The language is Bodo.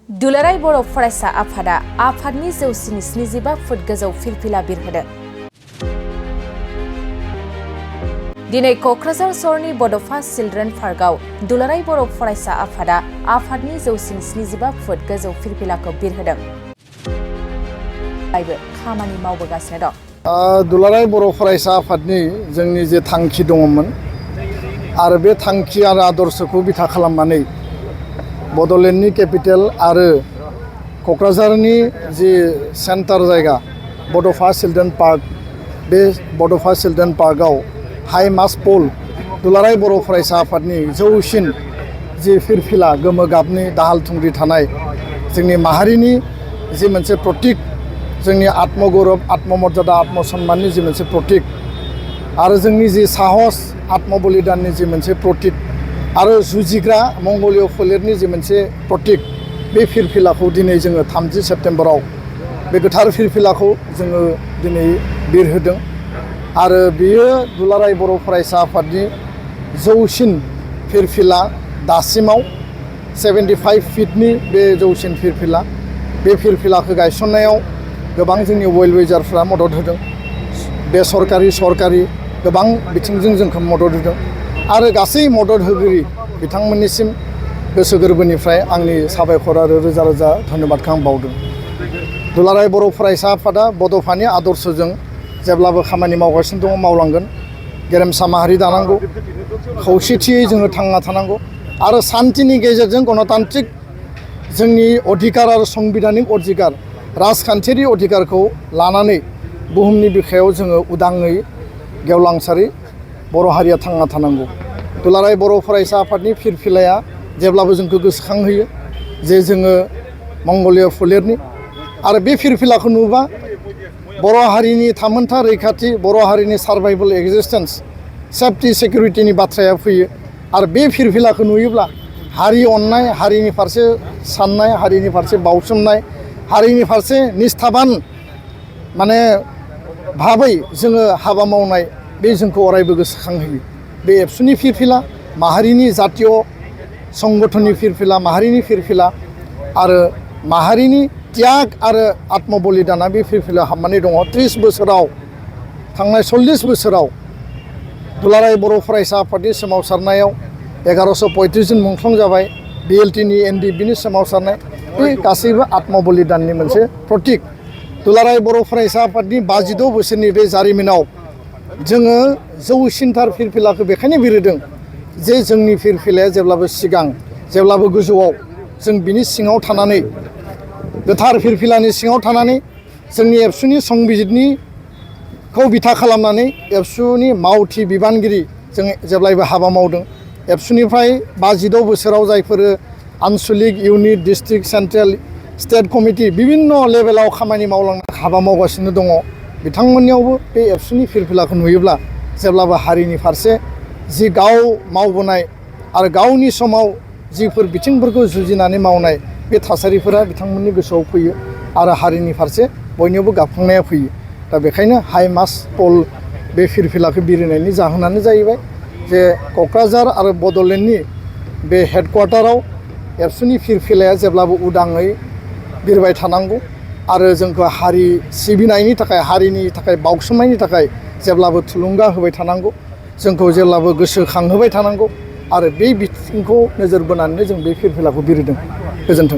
दुलाराय बर' फरायसा आफादा आफादनि जौसिन 75 फुट गोजौ फिरफिला बिरहोदों। दिनै क'क्राझार सहरनि बड'फा चिल्ड्रेन पार्कआव दुलाराय बर' फरायसा आफादा आफादनि जौसिन 75 फुट गोजौ फिरफिलाखौ बिरहोदों। खामानि मावबोगासिनो दं। दुलाराय बर' फरायसा आफादनि जोंनि जे थांखि दङमोन आरो बे थांखि आरो आदर्शखौ बिथा खालामनानै बड'लेण्डनि केपिटेल आरो क'क्राझारनि जि सेन्टार जायगा बड'फा चिल्ड्रेन पार्क, बे बड'फा चिल्ड्रेन पार्कआव हाइ मास्ट पल दुलाराय बर' फरायसा आफादनि जौसिन जि फिरफिला गोमो गाबनि दाहाल थुंग्रि थानाय जोंनि माहारिनि जि मोनसे प्रतीक, जोंनि आत्मगौरब, आत्ममर्यादा, आत्मसन्माननि जि मोनसे प्रतीक आरो जोंनि जि साहस, आत्मबलिदाननि जि मोनसे प्रतीक आरो जुजिग्रा मंगलीय फोलेरनि जि मोनसे प्रतीक, बे फिरफिलाखौ दिनै जोङो 30 सेप्तेम्बराव बे गोथार फिरफिलाखौ जोङो दिनै बिरहोदों आरो बेयो दुलाराय बर' फरायसा आफादनि जौसिन फिरफिला दासिमाव 75 फिटनि बे जौसिन फिरफिला। बे फिरफिलाखौ गायसननायाव गोबां जोंनि वेलविजारफ्रा मदद होदों, बेसरकारि सरकारि गोबां बिथिंजों जोंखौ मदद होदों आरो गासै मदद होगिरि बिथांमोननिसिम गोसो गोरबोनिफ्राय आंनि साबायखर आरो रोजा रोजा धन्यबादखौ आं बावदों। दुलाराय बर' फरायसा आफादा बड'फानि आदर्शजों जेब्लाबो खामानि मावगासिनो दङ, मावलांगोन। गेरेमसा माहारि दानांगौ, खौसेथियै जोङो थांना थानांगौ आरो सान्थिनि गेजेरजों गणतान्त्रिक जोंनि अधिकार आरो संबिधानिक अधिकार, राजखान्थियारि अधिकारखौ लानानै बुहुमनि बिखायाव जोङो उदाङै गेवलांसारै बर' हारिया थांना थानांगौ। दुलाराय बर' फरायसा आफादनि फिरफिलाया जेब्लाबो जोंखौ गोसोखांहोयो जे जोङो मंगलीय फोलेरनि आरो बे फिरफिलाखौ नुबा बर' हारिनि थामोन्था रैखाथि, बर' हारिनि सार्भाइभेल एक्जिस्टेन्स, सेफटि सिकिउरिटिनि बाथ्राया फैयो आरो बे फिरफिलाखौ नुयोब्ला हारि अननाय, हारिनि फारसे साननाय, हारिनि फारसे बाउसोमनाय, हारिनि फारसे निस्थाबान माने भाबै जोङो हाबा मावनाय, बे जोंखौ अरायबो गोसोखांहोयो। बे एबसुनि फिरफिला, माहारिनि जातीय संगठननि फिरफिला, माहारिनि फिरफिला आरो माहारिनि त्याग आरो आत्मबलिदाना बे फिरफिला हाबनानै दङ। 30 बोसोराव, थांनाय 40 बोसोराव दुलाराय बर' फरायसा आफादनि सोमावसारनायाव 1135 जन मुंख्लं जाबाय। BLTनि NDBनि सोमावसारनाय, बे गासैबो आत्मबलिदाननि मोनसे प्रतीक। दुलाराय बर' फरायसा आफादनि 52 बोसोरनि बे जारिमिनाव जोङो जौसिनथार फिरफिलाखौ बेखायनो बिरहोदों जे जोंनि फिरफिलाया जेब्लाबो सिगां, जेब्लाबो गोजौआव, जों बिनि सिङाव थानानै, गोथार फिरफिलानि सिङाव थानानै जोंनि एबसुनि संबिजितनिखौ बिथा खालामनानै एबसुनि मावथि बिबानगिरि जों जेब्लायबो हाबा मावदों। एबसुनिफ्राय 52 बोसोराव जायफोर आनसलिक, unit, district, central, state committee बिभिन्न लेभेलाव खामानि मावलांनो हाबा मावगासिनो दङ, बिथांमोननियावबो बे एबसुनि फिरफिलाखौ नुयोब्ला जेब्लाबो हारिनि फारसे जि गाव मावबोनाय आरो गावनि समाव जिफोर बिथिंफोरखौ जुजिनानै मावनाय, बे थासारिफोरा बिथांमोननि गोसोआव फैयो आरो हारिनि फारसे बयनियावबो गाबखांनाया फैयो। दा बेखायनो हाइ मास्ट पल बे फिरफिलाखौ बिरहोनायनि जाहोनानो जाहैबाय जे क'क्राझार आरो बड'लेण्डनि बे हेडक्वार्टाराव एबसुनि फिरफिलाया जेब्लाबो उदाङै बिरबाय थानांगौ आरो जोंखौ हारि सिबिनायनि थाखाय, हारिनि थाखाय बाउसोमनायनि थाखाय जेब्लाबो थुलुंगा होबाय थानांगौ, जोंखौ जेब्लाबो गोसोखांहोबाय थानांगौ आरो बे बिथिंखौ नोजोर बोनानै जों बे फिरफिलाखौ बिरहोदों। गोजोन्थों।